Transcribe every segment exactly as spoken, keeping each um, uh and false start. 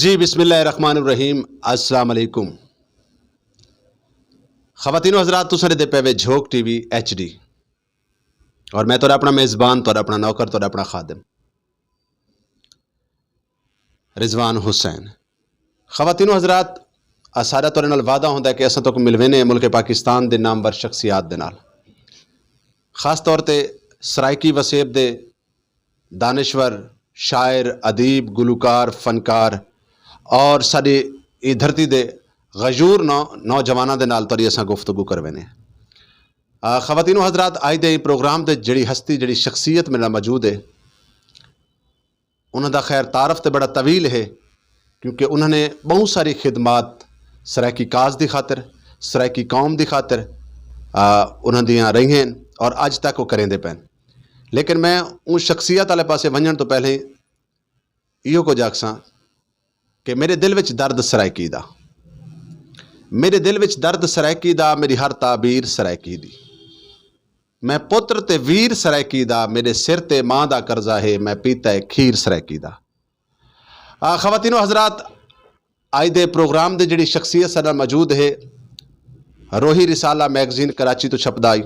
جی، بسم اللہ الرحمن الرحیم۔ السلام علیکم۔ خواتین و حضرات، تساں دے پے وے جھوک ٹی وی ایچ ڈی، اور میں تہاڈا اپنا میزبان، تہاڈا اپنا نوکر، تہاڈا اپنا خادم رضوان حسین۔ خواتین و حضرات، آ سارا تہاڈے نال وعدہ ہوندا ہے کہ اساں تہاکوں ملوینے ہیں ملک پاکستان دے نامور شخصیات دے نال، خاص طور تے سرائیکی وسیب دے دانشور، شاعر، ادیب، گلوکار، فنکار اور ساڈی اے دھرتی دے غیور نو-، نوجواناں دے نال تہاڈی اساں گفتگو کروینے ہیں۔ آ، خواتین و حضرات، اج دے پروگرام دے جڑی ہستی، جڑی شخصیت میرے نال موجود ہے، انہاں دا خیر تعارف تے بڑا طویل ہے، کیونکہ انہاں نے بہت ساری خدمات سرائیکی کاز دی خاطر، سرائیکی قوم دی خاطر، آ، انہاں دیاں رہی ہیں اور اج تک وہ کریندے پین۔ لیکن میں ان شخصیت والے پاسے ونجن تو پہلے ایہو کچھ آکھساں کہ میرے دل وچ درد سرائیکی دا، میرے دل وچ درد سرائیکی دا، میری ہر تعبیر سرائیکی دی۔ میں پتر تے ویر سرائیکی دا، میرے سر تے ماں دا قرضہ ہے، میں پیتا ہے کھیر سرائیکی دا۔ آ، خواتین و حضرات، اج دے پروگرام دے جڑی شخصیت ساڈے نال موجود ہے، روہی رسالہ میگزین کراچی تو چھپدا آئی،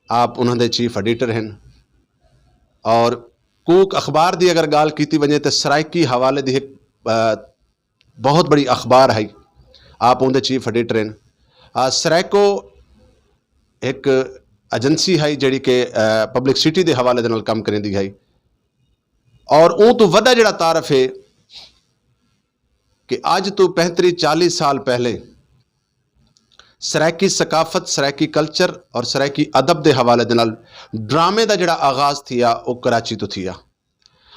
آپ انہاں دے چیف ایڈیٹر ہیں، اور کوک اخبار دی اگر گال کیتی ونجے تے سرائیکی حوالے دی ایک، آ، بہت بڑی اخبار ہے، آپ اون دے چیف ایڈیٹر ہیں۔ آ، سرائیکو ایک ایجنسی ہے جڑی کہ، آ، پبلک سٹی دے حوالے دے نال کم کریندی ہے، اور اون تو وڈا جڑا تعارف ہے کہ اج تو پینتری چالیس سال پہلے سرائیکی ثقافت، سرائیکی کلچر اور سرائیکی ادب دے حوالے دے نال ڈرامے دا جڑا آغاز تھیا، او کراچی تو تھیا۔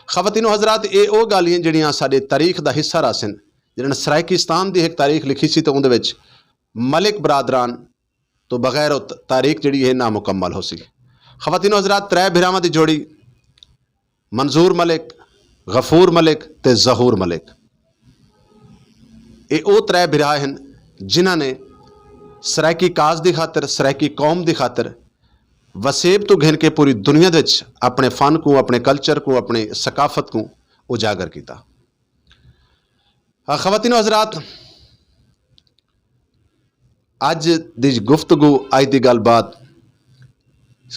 خواتین و حضرات، اے او گالیاں جڑیاں ساڈے تاریخ دا حصہ رہسن، جنہاں نے سرائیکستان دی ایک تاریخ لکھی سی تے اون دے وچ ملک برادران تو بغیر او ت-، تاریخ جڑی ہے نامکمل ہو سی۔ خواتین و حضرات، ترے بھراواں دی جوڑی منظور ملک، غفور ملک تے ظہور ملک، اے او ترے بھرا ہن جنہاں نے سرائیکی کاز دی خاطر، سرائیکی قوم دی خاطر وسیب تو گھن کے پوری دنیا دے وچ اپنے فن کو، اپنے کلچر کو، اپنی ثقافت کو اجاگر کیتا۔ آ، خواتین و حضرات، اج دی گفتگو، اج دی گل بات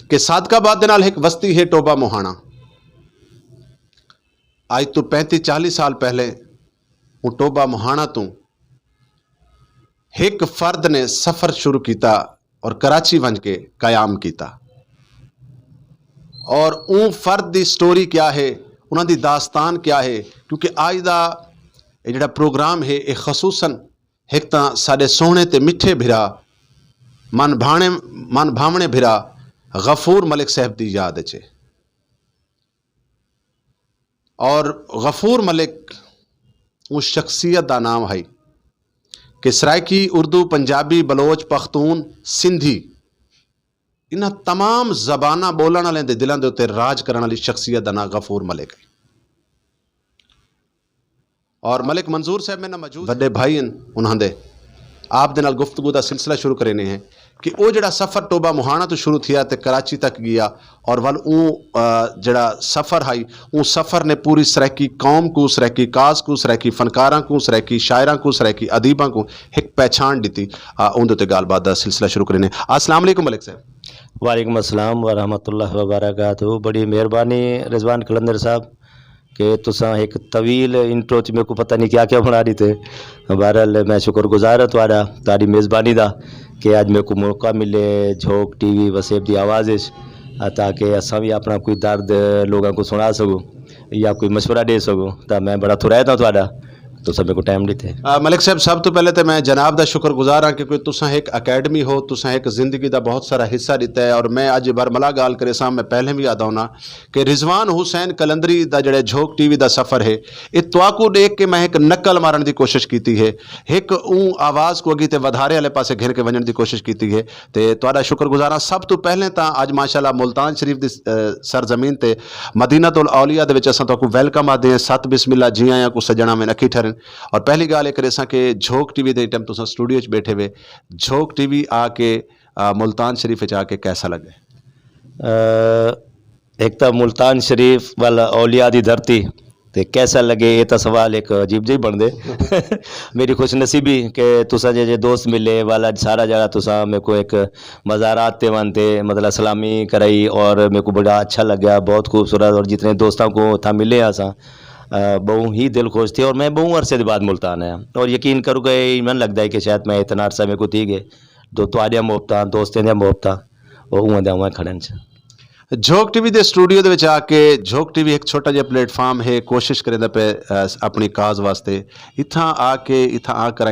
کہ صادق آباد دے نال ایک وستی ہے ٹوبا موہانا۔ اج تو پینتی چالیس سال پہلے وہ ٹوبا موہانا تو ایک فرد نے سفر شروع کیتا اور کراچی ونج کے قیام کیتا۔ اور اون فرد دی سٹوری کیا ہے، انہاں دی داستان کیا ہے؟ کیونکہ اج دا یہ جڑا پروگرام ہے، یہ خصوصاً ایک تاں ساڈے سوہنے تے مٹھے بھرا، من بھاونے، من بھاونے بھرا غفور ملک صاحب دی یاد اچ ہے۔ اور غفور ملک اس شخصیت دا نام ہے کہ سرائیکی، اردو، پنجابی، بلوچ، پختون، سندھی، انہاں تمام زباناں بولن والے دے دلاں دے اُتے راج کرن والی شخصیت دا نام غفور ملک ہے۔ اور ملک منظور صاحب میرے نال موجود ہیں۔ وڈے بھائی ہیں انہاں دے، آپ دے نال گفتگو دا سلسلہ شروع کرینے ہیں کہ او جڑا سفر ٹوبا مہانا تو شروع تھیا تے کراچی تک گیا، اور ول اوں، آ، جڑا سفر ہائی، اوں سفر نے پوری سرائیکی قوم کو، سرائیکی کاز کو، سرائیکی فنکاراں کو، سرائیکی شاعراں کو، سرائیکی ادیباں کو ایک پہچان دتی۔ آ، اون دے تے گل بات دا سلسلہ شروع کرینے۔ السلام علیکم ملک صاحب۔ وعلیکم السلام ورحمۃ اللہ وبرکاتہ۔ بڑی مہربانی رضوان قلندر صاحب کہ تساں ایک طویل انٹرو چ میرے کو پتہ نہیں کیا کیا بنا دیتے۔ بہرحال، میں شکر گزار ہاں تہاڈا، تہاڈی میزبانی دا کہ اج میرے کو موقع ملے جھوک ٹی وی وسیب دی آواز وچ، آ، تاکہ اساں بھی اپنا کوئی درد لوگاں کو سنا سکوں یا کوئی مشورہ دے سکوں، تاں میں بڑا تھرائتا ہاں تہاڈا، تساں میرے کو ٹائم دیتے۔ آ، ملک صاحب، سب تو پہلے تے میں جناب دا شکر گزار ہاں کہ کوئی تساں ایک اکیڈمی ہو، تساں ایک زندگی دا بہت سارا حصہ دیتا ہے، اور میں اج برملا گال کرے ساں، میں پہلے بھی آدا ہونا کہ رضوان حسین قلندری دا جڑا جھوک ٹی وی دا سفر ہے، اے تواکو دیکھ کے میں ایک نقل مارن دی کوشش کیتی ہے، ایک اون آواز کو اگی تے ودھارے والے پاسے گھن کے ونجن دی کوشش کیتی ہے۔ تے تہاڈا شکر گزار ہاں۔ سب تو پہلے تاں اج ماشاءاللہ ملتان شریف دی، اے، سرزمین تے مدینہ الاولیاء دے وچ اساں تہاکو ویلکم آدے ہیں، ست بسم اللہ، جی آیاں کو سجنا میں نکھی ٹھرن۔ اور پہلی گال اے کرے ساں کہ جھوک ٹی وی دے ٹائم تساں سٹوڈیو وچ بیٹھے ہوئے، جھوک ٹی وی آ کے، آ، ملتان شریف وچ آ کے کیسا لگے؟ آ، ایک تاں ملتان شریف وال اولیاء دی دھرتی، تے کیسا لگے، یہ تاں سوال ایک عجیب جہی بن دے۔ میری خوش نصیبی کہ تساں جے جے دوست ملے والا سارا جڑا تساں میرے کو ایک مزارات تے ون تے مطلب سلامی کرائی اور میرے کو بڑا اچھا لگا، بہت خوبصورت۔ اور جتنے دوستاں کو تھا ملے آساں، بہوں ہی دل خوش تھے اور میں بہوں عرصے دے بعد ملتان آیا۔ اور یقین کرو کہ ایمن لگدا ہے کہ شاید میں اتنا عرصہ میرے کو تھی گئے، تو تہاڈیاں محبتاں، دوستیں دیاں محبتاں، او اوہاں دے اوہاں کھڑن چ۔ جھوک ٹی وی دے سٹوڈیو دے وچ آ کے، جھوک ٹی وی ایک چھوٹا جہا پلیٹ فارم ہے، کوشش کریندا پہ، اپنی کاز واسطے۔ اتھاں آ کے، اتھاں آ کر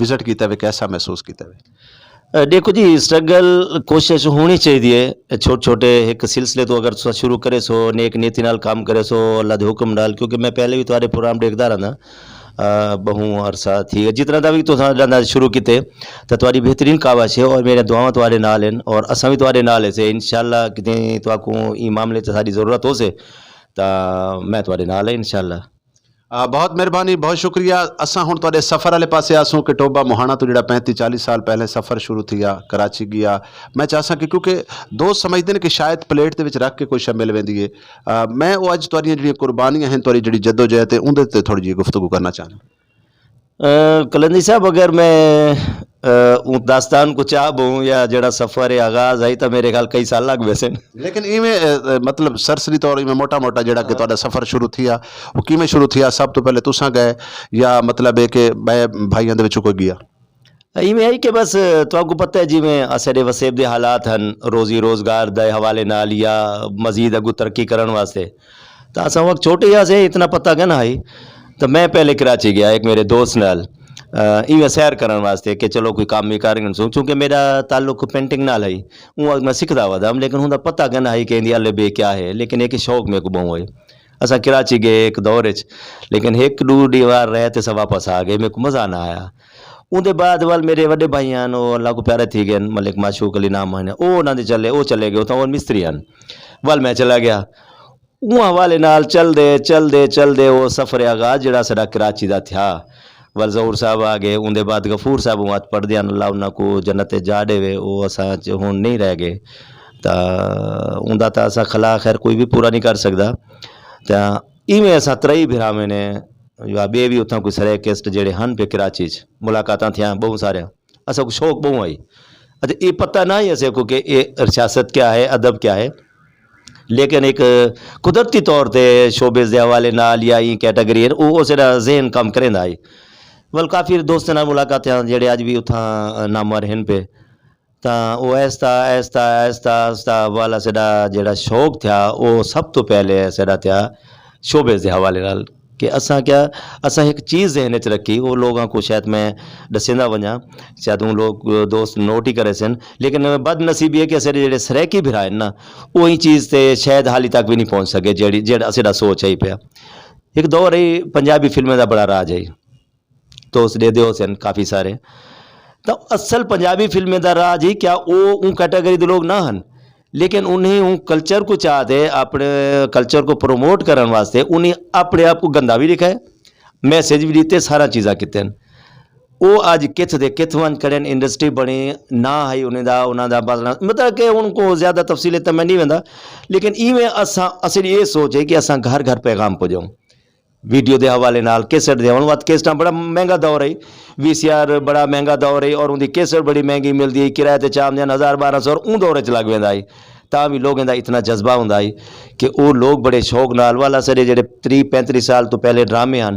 وزٹ کیتا وے، کیسا محسوس کیتا وے؟ دیکھو جی، سٹرگل کوشش ہونی چاہیے۔ چھوٹے چھوٹے ایک سلسلے تو اگر تساں شروع کرے سو، نیک نیتی نال کام کرے سو اللہ دے حکم نال، کیونکہ میں پہلے بھی تہاڈے پروگرام دیکھدا رہندا، بہوں عرصہ تھی گیا۔ جتنا دا بھی تساں جانا شروع کیتے، تے تہاڈی بہترین کاوش ہے اور میرے دعاواں تہاڈے نال ہیں اور اساں بھی تہاڈے نال ہے سے۔ انشاءاللہ کدے تہاکوں ای معاملے تے ساری ضرورت ہو سے، تے میں تہاڈے نال ہے انشاءاللہ۔ آ، بہت مہربانی، بہت شکریہ۔ اساں ہن تہاڈے سفر والے پاسے آسوں کہ ٹوبا موہانا تو جڑا پینتی چالیس سال پہلے سفر شروع تھیا، کراچی گیا۔ میں چاہساں کہ کیونکہ دوست سمجھدے نے کہ شاید پلیٹ دے وچ رکھ کے کوئی شے مل ویندی ہے۔ آ، میں او اج تہاڈیاں جڑیاں قربانیاں ہیں، تہاڈی جڑی جدوجہد ہے، اوندے تے تھوڑی جی گفتگو کرنا چاہنا۔ آ، کلندی صاحب، اگر میں، آ، اون داستان کو چاہ بہوں یا جڑا سفر ہے آغاز ہے، تو میرے خیال کئی سال لگ ویسے۔ لیکن ایویں، آ، آ، مطلب سرسری طور ایویں موٹا موٹا جڑا کہ تہاڈا سفر شروع تھیا، وہ کیویں شروع تھیا؟ سب تو پہلے تساں گئے یا مطلب ہے کہ میں بھائیاں دے وچوں کوئی گیا؟ ایویں ہے کہ بس، تہاکوں پتہ ہے جویں اساڈے وسیب دے حالات ہن، روزی روزگار دے حوالے نال یا مزید اگوں ترقی کرن واسطے، تاں اساں وقت چھوٹے ہی سے، اتنا پتہ کہنا ہائی۔ تاں میں پہلے کراچی گیا ایک میرے دوست نال، ایویں سیر کرن واسطے کہ چلو کوئی کام بھی کر گن سوں، چونکہ میرا تعلق پینٹنگ نال ہائی۔ اون میں سکھدا وا دم، لیکن ہوندا پتہ کہنا ہائی کہ اندی الے بے کیا ہے، لیکن ایک شوق میرے کو بہوں ہوئے۔ اساں کراچی گئے ایک دور وچ، لیکن ایک ڈو ڈی وار رہے تے اساں واپس آ گئے، میرے کو مزہ نہ آیا۔ اون دے بعد ول میرے وڈے بھائی ہن، او اللہ کو پیارے تھی گئے، ملک معشوق علی نام ہے، او انہاں دے چلے، او چلے گئے، اتھاں او مستری ہن۔ ول میں چلا گیا۔ اون حوالے نال چل دے، چل دے، چل دے، او سفر آغاز جڑا ساڈا کراچی دا تھیا۔ ول ظہور صاحب آ گئے، اون دے بعد غفور صاحب وہاں پڑھ دے ہن، اللہ انہاں کو جنت جا دے وے، او اساں چ ہن نہیں رہ گئے۔ تا اون دا تا اساں خلا خیر کوئی بھی پورا نہیں کر سکدا۔ تا ایویں اساں ترئی بھراویں نے، یا بے بھی اتھاں کوئی سرے کسٹ جڑے ہن پہ کراچی چ، ملاقاتاں تھیاں بہت سارے۔ اساں کو شوق بہت آئی۔ اچھا، یہ پتہ نہ ہی اسے کو کہ یہ سیاست کیا ہے، ادب کیا ہے، لیکن ایک قدرتی طور تے شوبز دے حوالے نال یا یہ کیٹیگری ہے، وہ اس دا ذہن کم کریندا ہے۔ ول کافی دوستاں نال ملاقات ہیں جڑے اج بھی اتھاں نامور ہن پہ۔ تاں او آہستہ، آہستہ، آہستہ، آہستہ والا ساڈا جڑا شوق تھیا، او سب تو پہلے ساڈا تھیا شوبز دے حوالے نال کہ اساں کیا، اساں ایک چیز ذہن وچ رکھی، او لوگاں کو شاید میں دسیندا ونجاں، شاید اون لوگ، دوست نوٹ ہی کرے سن، لیکن بد نصیبی ہے کہ اساڈے جڑے سرائیکی بھرا ہیں نا، او ہی چیز تے شاید حالی تک بھی نہیں پہنچ سکے، جڑی، جڑا اساڈا سوچ ہے پیا۔ ایک دور ہے پنجابی فلمیں دا بڑا راج ہے۔ دوست دے دیو سن کافی سارے۔ تاں اصل پنجابی فلمیں دا راج ہی کیا او اون کیٹیگری دے لوگ نہ ہن، لیکن انہیں اون کلچر کو چاہ دے، اپنے کلچر کو پروموٹ کرن واسطے انہیں اپنے آپ کو گندا بھی لکھا ہے، میسج بھی دیتے، سارا چیزاں کیتے ہیں۔ او اج کتھ دے کتھ ون کھڑے ہیں، انڈسٹری بنی، نہ ہی انہیں دا، انہاں دا بدلنا، مطلب کہ ان کو زیادہ تفصیل تے میں نہیں ویندا، لیکن ایویں اساں، اصل یہ سوچ ہے کہ اساں گھر گھر پیغام پہنچاؤں۔ ویڈیو دے حوالے نال کیسٹ دے ہن وقت کیسٹاں بڑا مہنگا دور ہے، وی سی آر بڑا مہنگا دور ہے اور ان دی کیسٹ بڑی مہنگی ملدی ہے، کرایہ تے چام دیاں ہزار بارہ سو اور اون دور وچ لگ ویندا ہے۔ تاں وی لوگاں دا اتنا جذبہ ہوندا ہے کہ او لوگ بڑے شوق نال والا سارے جڑے تری پینتری سال تو پہلے ڈرامے ہن،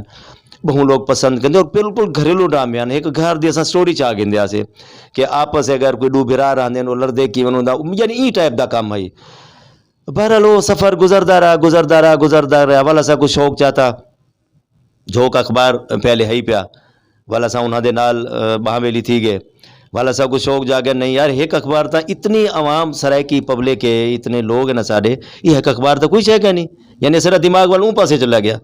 بہوں لوگ پسند کرتے اور بالکل گھریلو ڈرامے ہن۔ ایک گھر دی اساں سٹوری چا گھندے آسے کہ آپس اگر کوئی ڈو بھرا رہندے نے، او لڑدے کیون ہوندا، یعنی ای ٹائپ دا کم ہے۔ بہرحال، وہ سفر گزردا رہا، گزردا رہا، گزردا رہا۔ والا سا کوئی شوق چاہتا، جھوک اخبار پہلے ہے ہی پیا۔ والا سا انہاں دے نال، آ، باہاں ویلی تھی گئے۔ والا سا کوئی شوق جا گیا، نہیں یار، ایک اخبار تا اتنی عوام سرائیکی پبلک ہے، اتنے لوگ ہیں نا ساڈے، یہ ایک اخبار تا کوئی شے کا نہیں۔ یعنی سارا دماغ والوں پاسے چلا گیا۔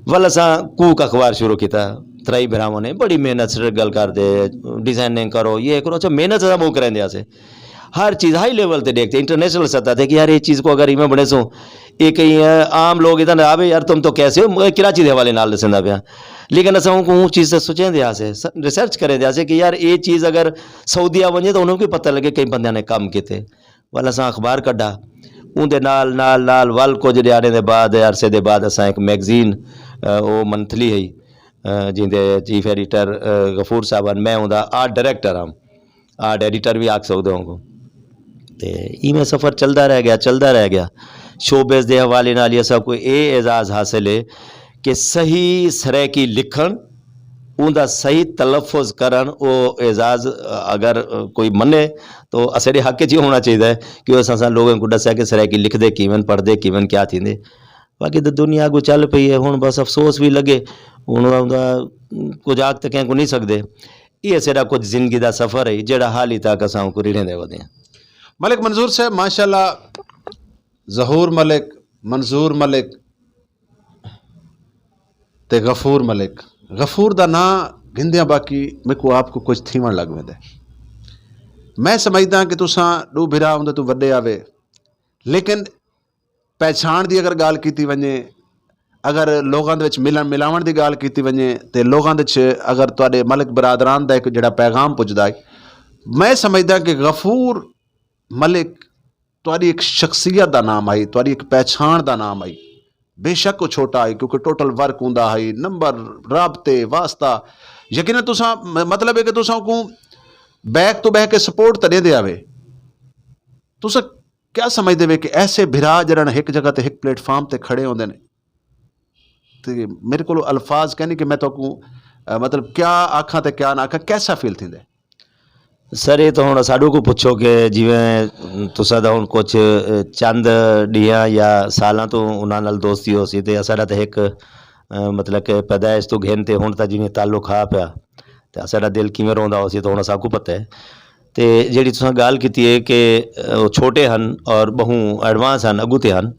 والا سا کوک اخبار شروع کیتا، ترائی بھراواں نے بڑی محنت سے گل کر دے، ڈیزائننگ کرو، یہ کرو، اچھا محنت سا وہ کریں دے آسے۔ ہر چیز ہائی لیول تے دیکھتے، انٹرنیشنل سطح تے کہ یار، یہ چیز کو اگر ایویں بنے سو، یہ کہیں عام لوگ ادھر آوے، یار، تم تو کیسے ہو؟ میں کراچی دے حوالے نال دسندا پیا۔ لیکن اساں اون کو اون چیز تے سوچیں دے آسے، س-، ریسرچ کریں دے آسے کہ یار، یہ چیز اگر سعودیہ ونجے تو انہوں کو پتہ لگے کئی بندیاں نے کام کیتے۔ والا اساں اخبار کڈا، اون دے نال نال نال ول کچھ دیاڑے دے بعد، عرصے دے بعد اساں ایک میگزین، او منتھلی ہے، جیندے چیف ایڈیٹر غفور صاحب ہن، میں اوندا آرٹ ڈائریکٹر ہاں، آرٹ ایڈیٹر بھی آکھ سکدے ہو کو۔ تے ایویں سفر چلدا رہ گیا، چلدا رہ گیا۔ شوبز دے حوالے نال یہ سب کو اے اعزاز حاصل ہے کہ صحیح سرائیکی لکھن، اوندا صحیح تلفظ کرن، او اعزاز، اگر کوئی منے تو اساڈے حق وچ ہی ہونا چاہیدا ہے کہ اساں لوگوں کو دسیا کہ سرائیکی لکھدے کیون، پڑھدے کیون، کیا تھیندے۔ باقی تے دنیا کو چل پئی ہے، ہن بس افسوس بھی لگے، ہن اوندا کچھ آکھ تے کہیں کو نہیں سکدے۔ یہ اساڈا کچھ زندگی دا سفر ہے جڑا حال ہی تک اساں کو ریڑھیں دے ودے ہیں۔ ملک منظور صاحب، ماشاءاللہ، ظہور ملک، منظور ملک تے غفور ملک۔ غفور دا ناں گھندیاں باقی میرے کو آپ کو کچھ تھیون لگ ویندے۔ میں سمجھدا کہ تساں دو بھرا ہوندے تو وڈے آوے، لیکن پہچان دی اگر گل کیتی ونجے، اگر لوگاں دے وچ ملن ملاون دی گل کیتی ونجے، تے لوگاں دے وچ اگر تواڈے ملک برادران دا ایک جڑا پیغام پجدا ہے، میں سمجھدا کہ غفور ملک تواڈی ایک شخصیت دا نام آئی، تواڈی ایک پہچان دا نام آئی۔ بے شک وہ چھوٹا آئی، کیونکہ ٹوٹل ورک ہوندا آئی، نمبر، رابطے، واسطہ۔ یقیناً تساں، م-، مطلب ہے کہ تساں کو بیک تو بہ کے سپورٹ تے دیندے آوے۔ تساں کیا سمجھدے وے کہ ایسے بھرا جڑن ایک جگہ تے ایک پلیٹ فارم تے کھڑے ہوندے نے؟ تے میرے کول الفاظ کہنی کہ میں تہاکوں، اہ، مطلب، کیا آکھاں تے کیا نہ آکھاں، کیسا فیل تھیندے؟ سر، یہ تو ہن ساڈو کو پچھو کہ جویں تساں دا ہن کچھ، اہ، چند ڈیاں یا سالاں تو انہاں نال دوستی ہو سی تے ساڈا تے ایک، اہ، مطلب کہ پیدائش تو گھن تے ہن تا جویں تعلق ہا پیا، تے ساڈا دل کیویں روندا ہو سی تو ہن سب کو پتہ ہے۔ تے جیڑی تساں گل کیتی ہے کہ، اہ، او چھوٹے ہن اور بہوں ایڈوانس ہن، اگو تے ہن،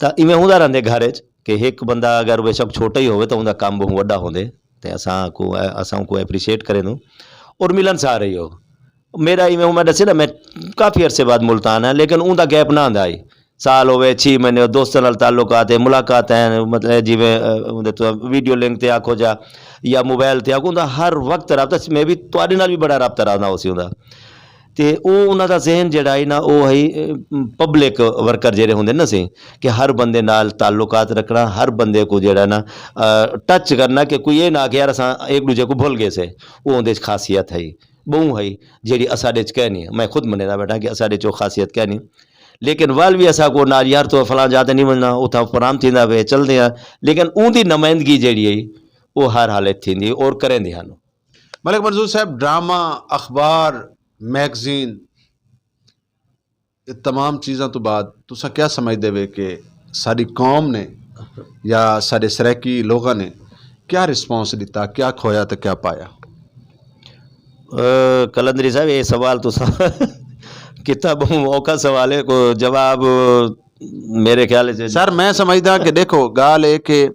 تا ایویں ہوندا رہندے گھر وچ کہ ایک بندہ اگر بے شک چھوٹا ہی ہوئے تو اوندا کم بہوں وڈا ہوندے۔ تے اساں کو، اساں کو اپریشیٹ کرے نو اور ملن سا رہی ہو۔ میرا ایویں ہوں میں دسے نا، میں کافی عرصے بعد ملتان ہے، لیکن اوندا گیپ نہ آندا ہے۔ سال ہوئے، چھ مہینے، دوستاں نال تعلقات ہے، ملاقات ہیں، مطلب جویں، اہ، اوندے تو ویڈیو لنک تے آکھو جا یا موبائل تے آکھو، اوندا ہر وقت رابطہ، میں بھی تواڈے نال بھی بڑا رابطہ رہنا ہو سی اوندا۔ تے او انہاں دا ذہن جڑا ہے نا، او ہے، اے، پبلک ورکر جڑے ہوندے نا سی، کہ ہر بندے نال تعلقات رکھنا، ہر بندے کو جڑا نا، آ، ٹچ کرنا، کہ کوئی یہ نہ کہ یار اساں ایک دوجے کو بھول گئے سے۔ او اوندے وچ خاصیت ہے، بہوں ہے، جڑی اساڈے وچ کہنی ہے۔ میں خود منیدا بیٹھا کہ اساڈے وچ او خاصیت کہنی۔ لیکن ول بھی اسا کو نال یار تو فلاں جاتے نہیں مننا، اتھاں پرام تھیندا وے، چلدے ہاں۔ لیکن اوندی نمائندگی جڑی ہے، او ہر حالت تھیندی اور کریندے ہن۔ ملک منظور صاحب، ڈرامہ، اخبار، میگزین، یہ تمام چیزاں تو بعد تساں کیا سمجھدے وے کہ ساری قوم نے یا سارے سرائیکی لوگاں نے کیا رسپانس دیتا، کیا کھویا تے کیا پایا؟ اے، قلندری صاحب، یہ سوال تساں کیتا، بہت اوکھا سوال ہے، کو جواب میرے خیال سے سر، میں سمجھدا کہ دیکھو، گال اے کہ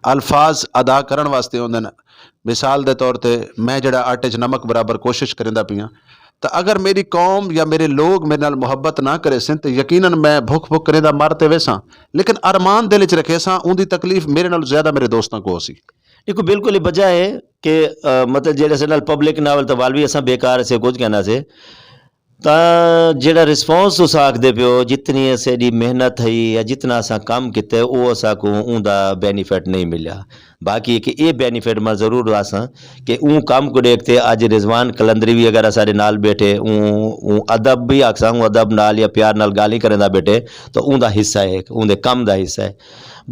الفاظ ادا کرن واسطے ہوندے نے۔ مثال دے طور تے، میں جڑا آٹے 'چ نمک برابر کوشش کریندا پیاں، تاں اگر میری قوم یا میرے لوگ میرے نال محبت نہ کرے سن، تے یقیناً میں بھکھ بھکھ کریندا مر تے ویساں، لیکن ارمان دل 'چ رکھے ساں، اوندی تکلیف میرے نال زیادہ میرے دوستاں کو سی۔ ایک بالکل ہی وجہ ہے کہ، آ، مطلب، جیڑے سے نال پبلک نال تے وال بھی اساں بیکار سے کچھ کہنا سے، تاں جیڑا رسپانس تساں آکھدے پیو، جتنی اساڈی محنت ہے یا جتنا اساں کم کیتا ہے، او اساں کو اوندا بینیفٹ نہیں ملیا۔ باقی کہ اے بینیفٹ میں ضرور آساں کہ اون کم کو دیکھتے اج رضوان قلندری بھی اگر اساڈے نال بیٹھے، اون، اون ادب بھی آکھساں، اون ادب نال یا پیار نال گالی کرندا بیٹھے، تو اوندا حصہ ہے، اوندے کم دا حصہ ہے۔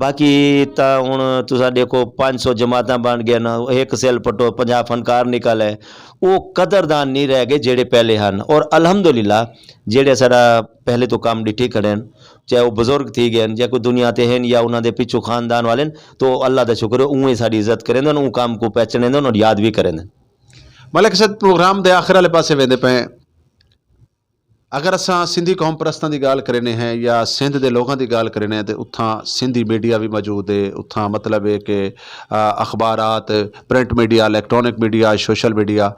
باقی تاں ہن تساں دیکھو، پنج سو جماعتاں بن گئے نا، ایک سیل پٹو، پنجاہ فنکار نکل ہے۔ او قدردان نہیں رہ گئے جڑے پہلے ہن۔ اور الحمدللہ، جڑے سارا پہلے تو کام ڈٹھی کھڑے ہیں، چاہے وہ بزرگ تھی گئے ہیں، یا کوئی دنیا تے ہیں، یا انہاں دے پچھو خاندان والے ہیں، تو اللہ دا شکر ہے، اونویں ساری عزت کریں دے، اون کام کو پہچنے دے، اور یاد بھی کریں دے۔ ملک صاحب، پروگرام دے آخر والے پاسے ویندے پئے ہیں۔ اگر اساں سندھی قوم پرستاں دی گال کرینے ہیں یا سندھ دے لوگاں دی گال کرینے ہیں، تے اتھاں سندھی میڈیا بھی موجود ہے، اتھاں مطلب ہے کہ، آ، اخبارات، پرنٹ میڈیا، الیکٹرانک میڈیا، سوشل میڈیا،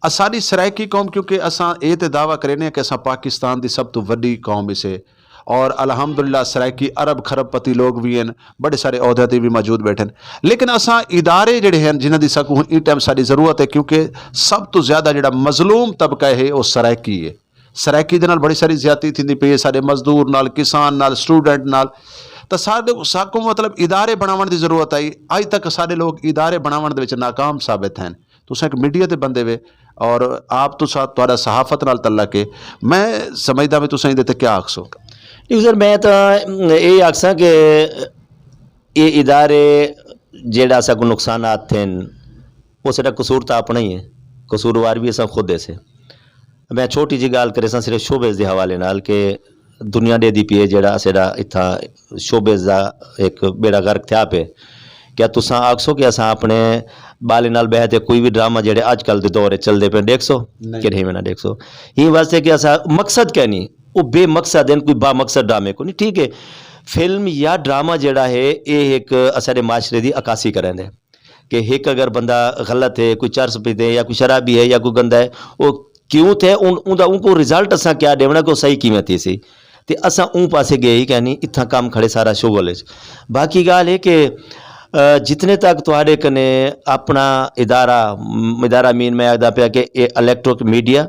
اساڈی سرائیکی قوم، کیونکہ اساں اے تے دعویٰ کرینے ہیں کہ اساں پاکستان دی سب تو وڈی قوم اسے، اور الحمدللہ سرائیکی ارب خرب پتی لوگ بھی ہیں، بڑے سارے عہدے تے بھی موجود بیٹھے ہیں، لیکن اساں ادارے جڑے ہیں جنہاں دی ساکوں ہن ای ٹائم ساڈی ضرورت ہے، کیونکہ سب تو زیادہ جڑا مظلوم طبقہ ہے وہ سرائیکی ہے۔ سرائیکی دے نال بڑی ساری زیادتی تھیندی پئی ہے، سارے مزدور نال، کسان نال، سٹوڈنٹ نال۔ تاں سارے ساکوں مطلب ادارے بناون دی ضرورت آئی۔ اج تک سارے لوگ ادارے بناون دے وچ ناکام ثابت ہیں۔ تساں ایک میڈیا دے بندے وے اور آپ تساں تہاڈا صحافت نال تعلق ہے۔ میں سمجھدا میں تساں ایندے تے کیا آکھسو؟ نہیں سر، میں تاں یہ آکھساں کہ یہ ادارے جیڑا ساکوں نقصانات تھے، وہ سارا قصور تاں اپنا ہی ہے، قصوروار بھی اساں خود ہے سے۔ میں چھوٹی جی گل کرے ساں صرف شوبز دے حوالے نال کہ دنیا دے دی پی اے جیڑا اساڈا اتھاں شوبز دا ایک بیڑا غرق تھیا پے۔ کیا تساں آکھسو کہ اساں اپنے بالے نال بہہ تے کوئی بھی ڈرامہ جیڑے اج کل دے دور وچ چلدے پے ڈیکھسو؟ نہیں۔ کہ نہیں میں نہ ڈیکھسو؟ ہی واسطے کہ اساں مقصد کیا نہیں، وہ بے مقصد ہیں، کوئی با مقصد ڈرامے کو نہیں۔ ٹھیک ہے، فلم یا ڈرامہ جیڑا ہے، یہ ایک اساڈے معاشرے دی عکاسی کریں دے۔ کہ ہک اگر بندہ غلط ہے، کوئی چرس پیتے ہے یا کوئی شرابی ہے یا کوئی گندا ہے، وہ کیوں تھے ان ان دا ان کو رزلٹ اساں کیا دیونا کہ وہ صحیح قیمت ہی سی؟ تے اساں اون پاسے گئے ہی کہنی اتھاں کام کھڑے سارا شغل ہے۔ باقی گال ہے کہ جتنے تک تواڈے کنے اپنا ادارہ ادارہ مین میں آگدا پیا کہ الیکٹرک میڈیا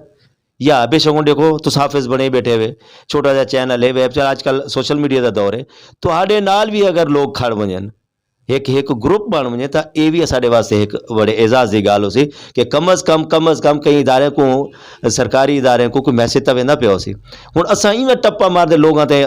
یا بے شکوں دیکھو تساں حافظ بنے بیٹھے ہوئے، چھوٹا جا چینل ہے ویب چینل، اج کل سوشل میڈیا دا دور ہے، تواڈے نال بھی اگر لوگ کھڑ ونجن، ایک ایک گروپ بن ونجے تاں اے وی ساڈے واسطے ایک بڑے اعزاز دی گل ہو سی کہ کم از کم کم از کم کئی ادارے کو، سرکاری ادارے کو کوئی میسج تاں ویندا پیا ہو سی۔ ہن اساں ایویں ٹپا مار دے لوگاں تے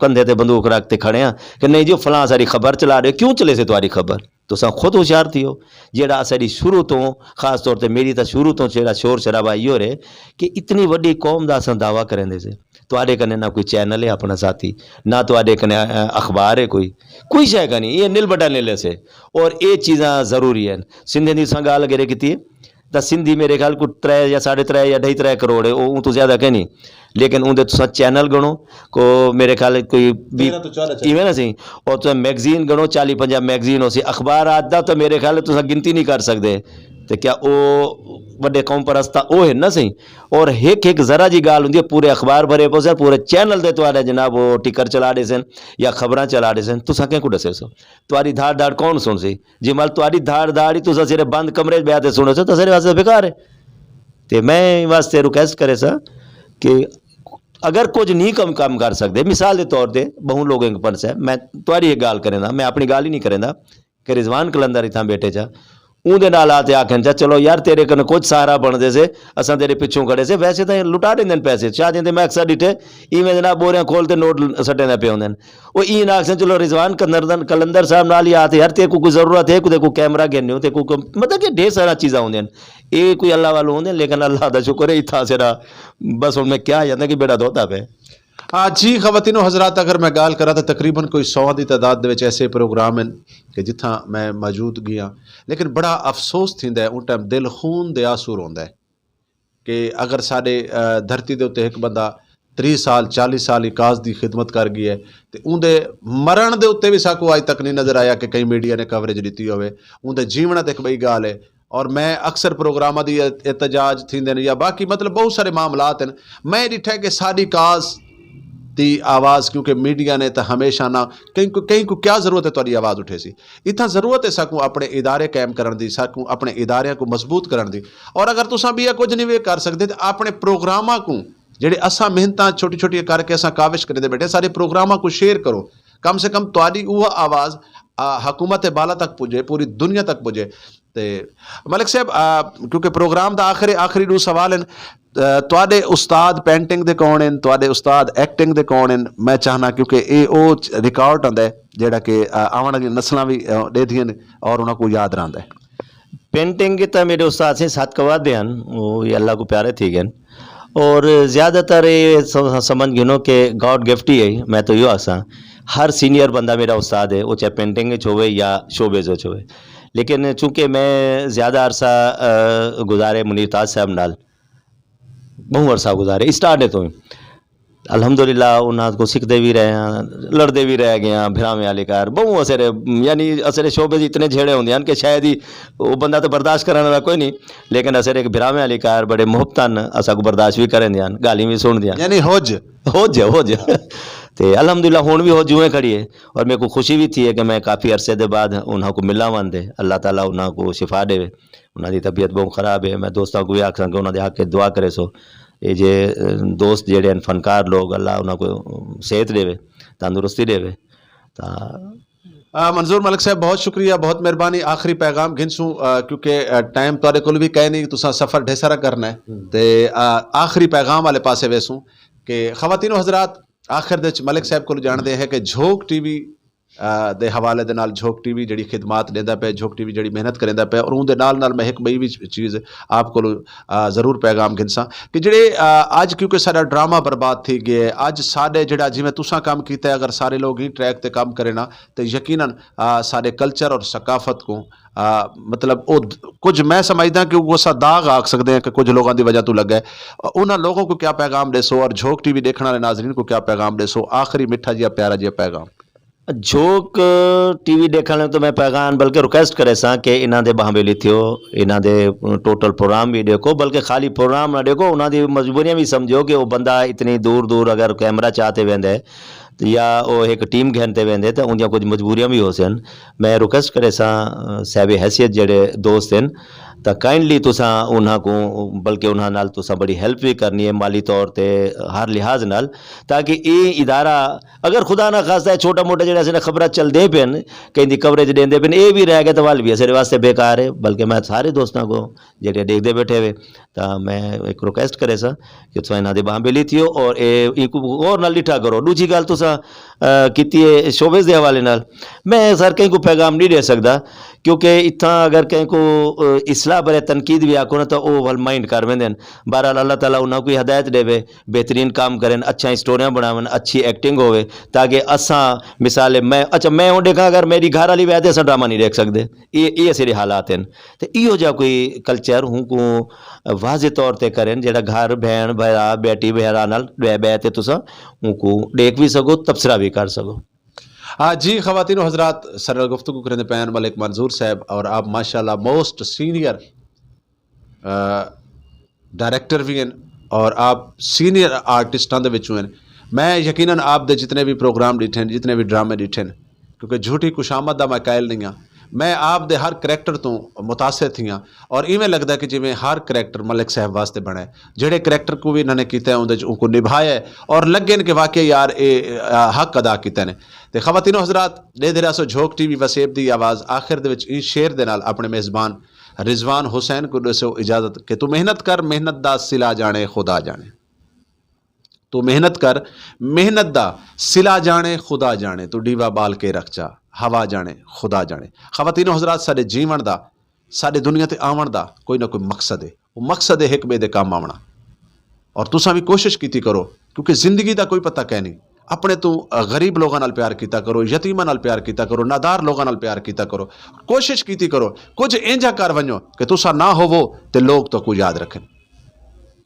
کندھے تے بندوق رکھ تے کھڑے ہاں کہ نہیں جی فلاں ساری خبر چلا رہے ہو، کیوں چلے سے تمہاری خبر؟ تساں خود ہوشیار تھی ہو۔ جیڑا ساڈی شروع تو، خاص طور تے میری تاں شروع تو جیڑا شور شرابہ ایو رہے کہ اتنی وڈی قوم دا اساں دعویٰ کریں دے سے، تواڈے کنے نہ کوئی چینل ہے اپنا ساتھی، نہ تواڈے کنے اخبار ہے کوئی، کوئی شے کا نہیں، یہ نل بٹا نل سے۔ اور یہ چیزاں ضروری ہیں۔ سندھے دی سنگا لگے رہے کیتی ہے، تاں سندھی میرے خیال کو ترے یا ساڑھے ترے یا ڈھائی ترے کروڑ ہے، وہ تو زیادہ کہیں نہیں۔ لیکن اون دے تساں چینل گنو کو میرے خیال کوئی بھی ایویں نہ سی۔ اور تساں میگزین گنو، چالی پنجا میگزین ہو سی، اخبار آتا تو میرے خیال تساں گنتی نہیں کر سکتے۔ تے کیا او وڈے قوم پرست تاں او ہن نہ سہی؟ اور ہک ہک ذرا جی گال ہوندی ہے، پورے اخبار بھرے پو سن، پورے چینل دے تواڈے جناب او ٹکر چلا دے سن یا خبراں چلا دے سن۔ تساں کینکو ڈسے سو؟ تواڈی دھاڑ دھاڑ کون سن سی؟ جی مال تواڈی دھاڑ دھاڑ ہی تساں سارے بند کمرے وچ بیٹھ تے سنو سو تاں سارے واسطے بیکار ہے۔ تے میں واسطے ریکویسٹ کرے سا کہ اگر کچھ نہیں کم کم کر سکتے، مثال دے طور تے بہوں لوگوں کو پنس ہے، میں تواڈی ایک گال کریں دا، میں اپنی گال ہی نہیں کریں دا، کہ رضوان قلندر اتھاں بیٹھے چا، اون دے نال آ تے آکھن چا، "چلو یار، تیرے کن کچھ سہارا بن دے سے، اساں تیرے پچھوں کھڑے سے۔" ویسے تاں لٹا دیندے نے پیسے، شاہ دیندے، میں اکثر ڈٹھے، ایویں دے نال بوریاں کھول تے نوٹ ل-، سٹے دے پے ہوندے نے۔ او این آکھن، "چلو رضوان قلندر، قلندر صاحب نال ہی آ تے یار، تے کو کوئی ضرورت ہے، کوئی تے کو کیمرہ گھننے ہو، تے کو، کو-" مطلب کہ ڈھیر سارا چیزاں ہوندیاں نے۔ اے کوئی اللہ والوں ہوندے نے، لیکن اللہ دا شکر ہے، اتھاں سرا بس ہن میں کیا جاندا کہ بیڑا دھوتا پے۔ آ، جی خواتین و حضرات، اگر میں گال کراں تو تقریباً کوئی سو دی تعداد دے وچ ایسے پروگرام ہیں کہ جتھاں میں موجود گیا، لیکن بڑا افسوس تھیندا ہے، اون ٹائم دل خون دے آنسو روندا ہے کہ اگر ساڈے، آ، دھرتی دے اُتے ایک بندہ تری سال، چالی سال ہی کاز دی خدمت کر گیا ہے، تے اون دے مرن دے اُتے بھی ساکو اج تک نہیں نظر آیا کہ کئی میڈیا نے کوریج دتی ہوئے۔ اون دے جیونا تے ایک بئی گال ہے، اور میں اکثر پروگراماں دی احتجاج تھیندے نے یا باقی مطلب بہت سارے معاملات ہیں۔ میں ڈٹھا کہ ساڈی کاز دی آواز، کیونکہ میڈیا نے تاں ہمیشہ نہ، کہیں کو، کہیں کو کیا ضرورت ہے تہاڈی آواز اٹھے سی؟ اتھاں ضرورت ہے ساکوں اپنے ادارے قائم کرن دی، ساکوں اپنے اداریاں کو مضبوط کرن دی۔ اور اگر تساں بھی یہ کچھ نہیں وے کر سکدے تے اپنے پروگراماں کو، جڑے اساں محنتاں چھوٹی چھوٹی کر کے اساں کاوش کرنے دے بیٹھے، سارے پروگراماں کو شیئر کرو۔ کم سے کم تہاڈی وہ آواز، آ، حکومت بالا تک پجے، پوری دنیا تک پجے۔ تے ملک صاحب، آ، کیونکہ پروگرام دا آخری، آخری دو سوال ہیں، آ، تہاڈے استاد پینٹنگ دے کون ہیں، تہاڈے استاد ایکٹنگ دے کون ہیں؟ میں چاہنا کیونکہ اے او ریکارڈ ہوندا ہے جڑا کہ، آ، آون والی نسلاں بھی، آ، دیکھدیاں نے اور انہاں کو یاد رہندا ہے۔ پینٹنگ کے تاں میرے استاد سے سات قواد دے ہیں، وہ یہ اللہ کو پیارے تھی گئے۔ اور زیادہ تر یہ س-، سمجھ گنو کہ گاڈ گفٹ ہی ہے، میں تو یہ آساں۔ ہر سینئر بندہ میرا استاد ہے، وہ چاہے پینٹنگ وچ ہوئے یا شو بیز وچ ہوئے۔ لیکن چونکہ میں زیادہ عرصہ، آ، گزارے منیر تاج صاحب نال، بہوں عرصہ گزارے، اسٹارٹ ہے تو ہی۔ الحمدللہ انہاں کو سکھدے بھی رہے ہیں، لڑدے بھی رہ گئے ہیں، بھراویں والے کار۔ بہوں اسے، یعنی اسے شعبے اتنے جھیڑے ہوندے ہیں کہ شاید ہی وہ بندہ تو برداشت کرنے والا کوئی نہیں، لیکن اسے ایک بھراویں والے کار بڑے محبتاً اسا کو برداشت بھی کرن دیاں، گالیاں بھی سن دیاں۔ یعنی ہج؟ ہج، ہج۔ تے الحمدللہ ہن بھی ہج جویں کھڑی ہے، اور میرے کو خوشی بھی تھی ہے کہ میں کافی عرصے دے بعد انہاں کو ملا وان دے۔ اللہ تعالیٰ انہاں کو شفا دے۔ انہاں دی طبیعت بہت خراب ہے۔ میں دوستاں کو بھی آکھاں کہ انہاں دے حق وچ دعا کرے سو۔ یہ جے دوست جڑے ہیں فنکار لوگ، اللہ انہاں کو صحت دے، تندرستی دے۔ تا آ، منظور ملک صاحب، بہت شکریہ، بہت مہربانی۔ آخری پیغام گھنسوں، آ، کیونکہ آ، ٹائم تہاڈے کول بھی کہے نہیں، تساں سفر ڈھیر سارا کرنا ہے۔ تے آ، آخری پیغام والے پاسے ویسوں کہ خواتین و حضرات، آخر دے وچ ملک صاحب کول جانتے ہیں کہ جھوک ٹی وی دے حوالے دے نال جھوک ٹی وی جڑی خدمات دیندا پے، جھوک ٹی وی جڑی محنت کریندا پے، اور اون دے نال نال میں ایک بئی بھی چیز آپ کول ضرور پیغام گھنساں کہ جڑے آ، اج کیونکہ ساڈا ڈرامہ برباد تھی گیا ہے، اج ساڈے جڑا جویں تساں کم کیتا ہے، اگر سارے لوگ ہی ٹریک تے کم کرے نا، تے یقیناً آ، ساڈے کلچر اور ثقافت کو آ، مطلب او د- کچھ میں سمجھدا کہ وہ سا داغ آکھ سکدے ہیں کہ کچھ لوگاں دی وجہ تو لگا ہے۔ انہاں لوگوں کو کیا پیغام دے سو اور جھوک ٹی وی دیکھن والے ناظرین کو کیا پیغام دے سو؟ آخری میٹھا جیا پیارا جیا پیغام۔ جھوک ٹی وی دیکھن والے تو میں پیغام بلکہ ریکویسٹ کرے سا کہ انہاں دے بہاں بیلی تھیو، انہاں دے ٹوٹل پروگرام بھی دیکھو، بلکہ خالی پروگرام نہ دیکھو، انہاں دی مجبوریاں بھی سمجھو کہ وہ بندہ اتنی دور دور اگر کیمرہ چاہتے ویندے تے یا او ایک ٹیم گھن تے ویندے تے اوندیاں کچھ مجبوریاں بھی ہو سن۔ میں ریکویسٹ کرے سا، آ، صاحب حیثیت جڑے دوست ہیں، تاں کائنڈلی تساں انہاں کو، بلکہ انہاں نال تساں بڑی ہیلپ بھی کرنی ہے مالی طور تے، ہر لحاظ نال، تاکہ اے ادارہ اگر خدا نہ خاصا ہے چھوٹا موٹا جڑا سی نا خبراں چل دے پن، کہیں دی کوریج دیندے پن، اے بھی رہ گئے تو ول بھی اسے واسطے بیکار ہے۔ بلکہ میں سارے دوستاں کو جڑے دیکھدے بیٹھے ہوئے، تاں میں ایک ریکویسٹ کرے سا کہ تساں انہاں دے بہاں بیلی تھیو اور اے ایک غور نال ڈٹھا کرو۔ دوجی گل تساں، آ، کیتی ہے شوبز دے حوالے نال، میں سر کہیں کو پیغام نہیں دے سکدا، کیونکہ اتھاں اگر کہیں کو، آ، اصلاح برے تنقید بھی آکھو نا، تاں او ول مائنڈ کر ویندے ہن۔ بہرحال، اللہ تعالیٰ انہاں کو ہدایت دے، بہترین کام کرن، اچھا سٹوریاں بناون، اچھی ایکٹنگ ہوے، تاکہ اساں مثال میں، اچھا، میں ہوں دیکھاں، اگر میری گھر والی وے تے اساں ڈرامہ نہیں دیکھ سکدے۔ یہ یہ سارے حالات ہیں۔ تے ایہو جا کوئی کلچر ہوں کو واضح طور تے کرن، جڑا گھر بہن بھرا بیٹی بہرا نال بہ بہ تے تساں ہوں کو دیکھ بھی سکو، تبصرہ بھی کر سکو۔ آ، جی، خواتین و حضرات، سر گفتگو کرنے پین ملک منظور صاحب، اور آپ ماشاءاللہ موسٹ سینئر ڈائریکٹر بھی ہیں اور آپ سینئر آرٹسٹاں دے وچوں ہیں۔ میں یقیناً آپ دے جتنے بھی پروگرام ڈیٹھے ہیں، جتنے بھی ڈرامے ڈیٹھے ہیں، کیونکہ جھوٹی خوشامد دا میں قائل نہیں ہاں، میں آپ دے ہر کریکٹر تو متاثر تھی ہاں۔ اور ایویں لگدا کہ جویں ہر کریکٹر ملک صاحب واسطے بنے، جڑے کریکٹر کو بھی انہوں نے کیتا ہے، اون دے وچ اون کو نبھایا ہے اور لگے نے کہ واقعی یار اے، آ، حق ادا کیتا نے۔ تے خواتین و حضرات، دے دے رہا سو جھوک ٹی وی وسیب دی آواز۔ آخر دے وچ این شعر دے نال اپنے میزبان رضوان حسین کو دسو اجازت کہ تو محنت کر، محنت دا صلہ جانے خدا جانے۔ تو محنت کر، محنت دا صلہ جانے خدا جانے۔ تو ڈیوا بال کے رکھ چا، ہوا جانے خدا جانے۔ خواتین و حضرات، ساڈے جیون دا، ساڈے دنیا تے آون دا کوئی نہ کوئی مقصد ہے۔ وہ مقصد ہے ایک بے دے کام آونا۔ اور تساں بھی کوشش کیتی کرو، کیونکہ زندگی دا کوئی پتہ کہہ نہیں۔ اپنے تو غریب لوگاں نال پیار کیتا کرو، یتیماں نال پیار کیتا کرو، نادار لوگاں نال پیار کیتا کرو۔ کوشش کیتی کرو، کچھ اینجا کر ونجو کہ تساں نہ ہوو تے لوگ تو کو یاد رکھن۔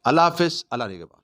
اللہ حافظ، اللہ نگہبان۔